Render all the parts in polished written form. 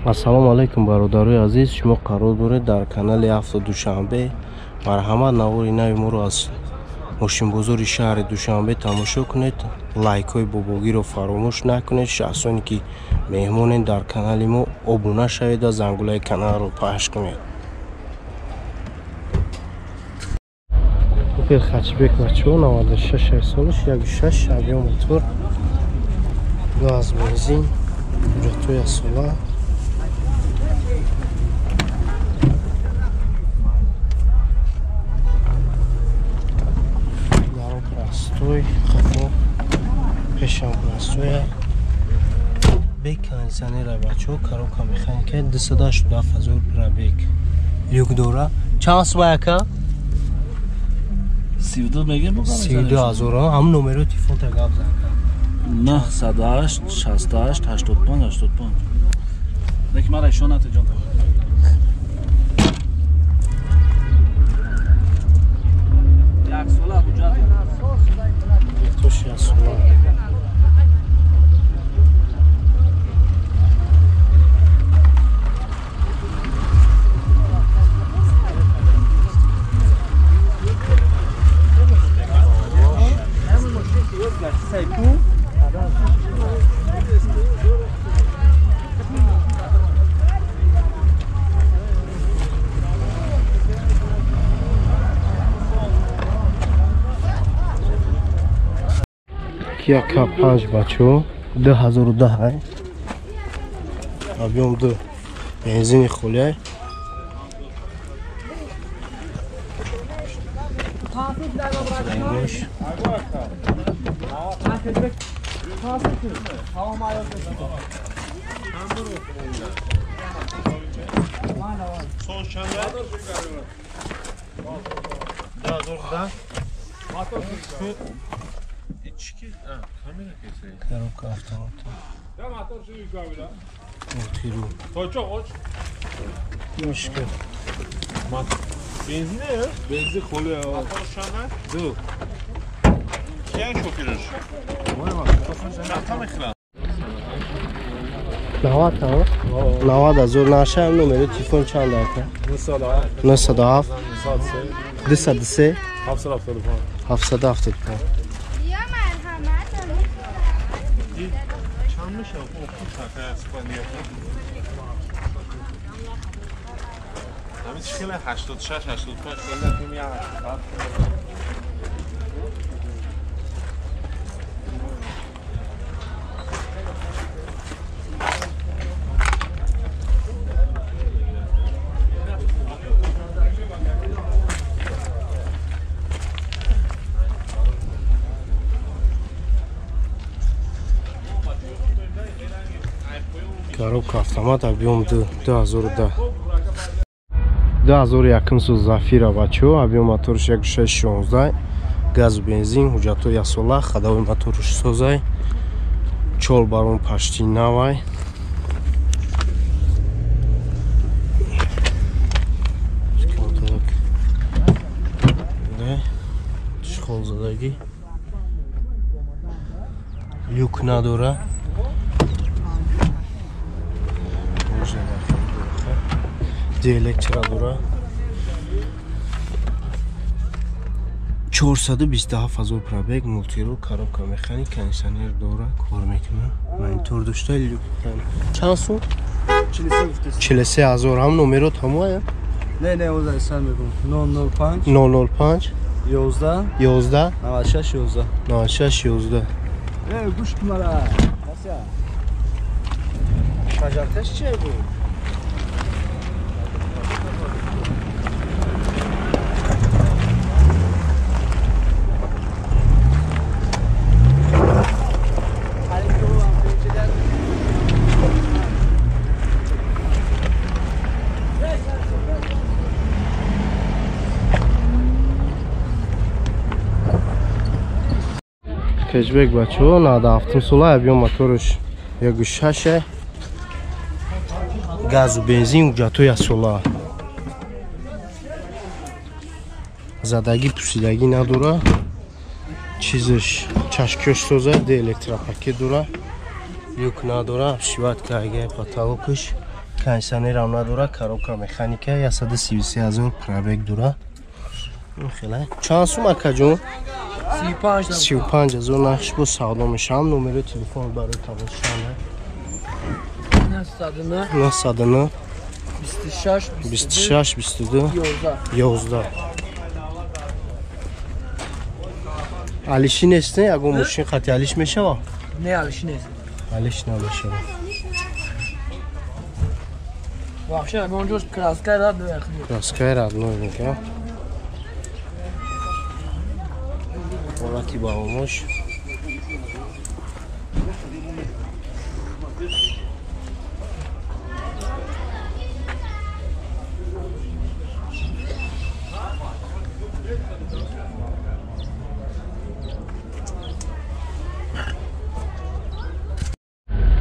Ассалому алайкум бародарои азиз, шумо қарор доред дар канали Авто Душанбе. Марҳамат, навори нави моро аз мошинбозори шаҳри Душанбе тамошо кунед. Лайкҳои бобогиро фаромӯш накунед. Шахсоне ки меҳмонед дар канали мо, обуна шавед ва зангулаи каналро пахш кунед. Опел Хэтчбек бачаҳо 96 солаш, 1.6 объем мотор, газ, бензин, ҳуҷҷатҳои асола. Простой, хафо, пешам простоя. Бе кондиционера бачаҳо, коробка механика, 287 ҳазор пробег. Люк дора. Чанд сум ака? 32 мегем бо? 32 ҳазор. Ҳам номеро телефонта гап зан. 908 68 85 85. Лекин мара ишон натиҷон. Як сола ҳуҷҷат. Тош як сола. Kia K5 бачаҳо 2010, объем 2, бензини холиай. Коробка автомат. Мошка. Benzin ne ya? Benzin kolu ya. Dur. Kian şoförür. 90 та? 90 ҳазор. Наша номери телефон чанд ака? 907 203 775. همین چی خیلی 86 85 خیلی نکنیم یه 87. Коробка автомат, объем 2010. 2001 сол Зафира бачаҳо, объем моторш 1.616, газу бензин, ҳуҷҷатҳои яксола, ходовой моторш созай, чол барон пашти навай. Шхол задагӣ. Люк надора. Электро дора. 427 ҳазор пробег, мултирол, коробка механик, кондиционер дора, кор мекунад. Монитор дошта, люк. Чанд сум? 43 ҳазор. Ҳам номерот ҳамоя? Не, не, оз айсан мегум. 005 005 11 11 96 11 96 11. Э, гӯш кун мара. Вася. Шаҷарташ чие буд? Хэтчбек бачаҳо 97 сола, объем моторш 1.6, газу бензин, ҳуҷҷатҳои яксола. Задагӣ пусидагӣ надора. Чизаш чашкиёш соза, де электропакет дора. Люк надора, обшиват карга потолокаш. Кондиционерам надора, коробка механика, 133 000 пробег дора. Хеле. Чанд сум акаҷон? 35 000 нархш бо савдо мешавам. Номери телефон барои тамошоне. 909 26 26 22 11. Алиши нест, ягон мошин қати алиш мешава? Не, алиши нест. Алиш намешава. Вообще, ягон ҷош краскаи родной. Краскаи родной мега. Ҳолати баомош.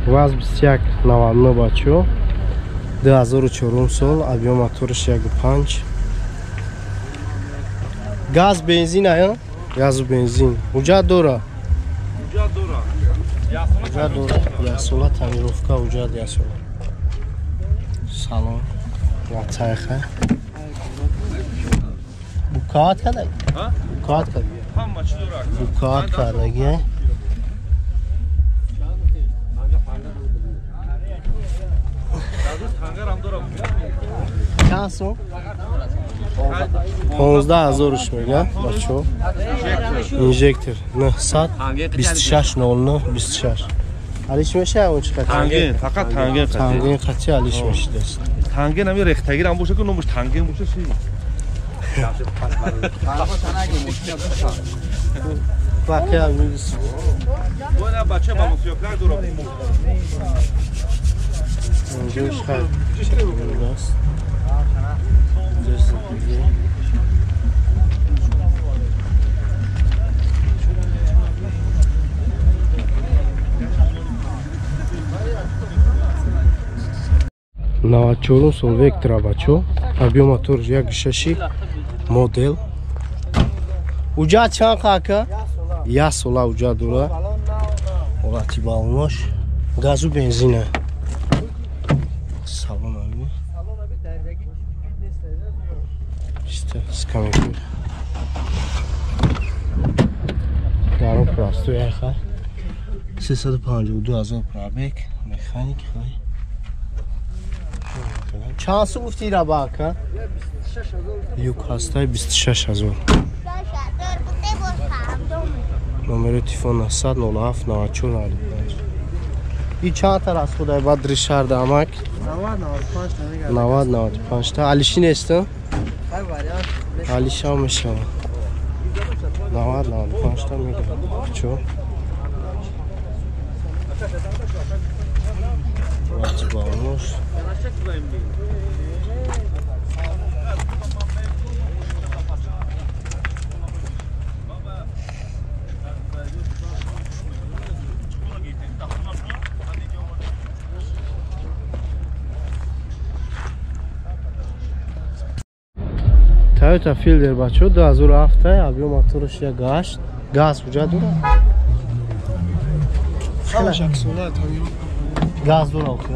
ВАЗ 2199 бачо 2004 сол, объем моторш 1.5, газ бензин ая, газу бензин. Ҳуҷҷат дора? Ҳуҷҷат дора. Ҳуҷҷат дора. Ясола тонировка ҳуҷҷат ясола. Салон. Ватайха. Букаат кадаг? Ҳа? Букаат кадаг. Ҳама чӣ дора? Букаат кадаги. Чанд сум? 15 000 мега, бачо. Инжектор 926 09 26. Алиш меша он чӣ қати? Танген, фақат танген қати. Танген қати алиш мешидааст. Танген ами рехтагир ам боша ки номаш танген боша ши. Бака мегис. Бона бача ба мусиёклар дора. Инҷош хай. Навад чорум сол Вектора бачо, объем мотор 1.6 модел. Уҷа чанд ака? Як сола уҷа дора. Ҳолати балонош газу бензина. Салон аби. Чисто скамейка. Даро простой аха. 352 000 пробег, механик хай. Чанд сум гуфти ира ба ака? Юк ҳастай 26 000. Номери телефон 907 94 95. И чанд та расходай баъд ришарда амак? 90 95 та. Алиши нестам? Алишам мешава. 90 95 та мега. Чо? Вақти балонош. Toyota Fielder бачо 2007, объем моторш 1.8, газ ҳуҷҷат дора? Газ дора охи,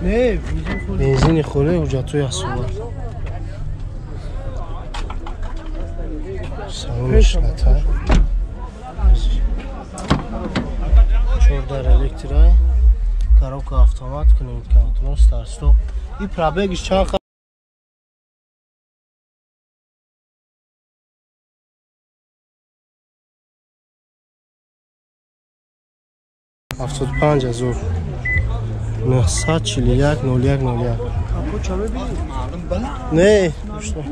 Не, бензини холӣ ҳуҷҷатҳои ясола. Салонаш лата. Чордар электрай, коробка автомат, климат контрол, старт стоп. И пробегиш чанд? 75 000 941 01 01. Не, что?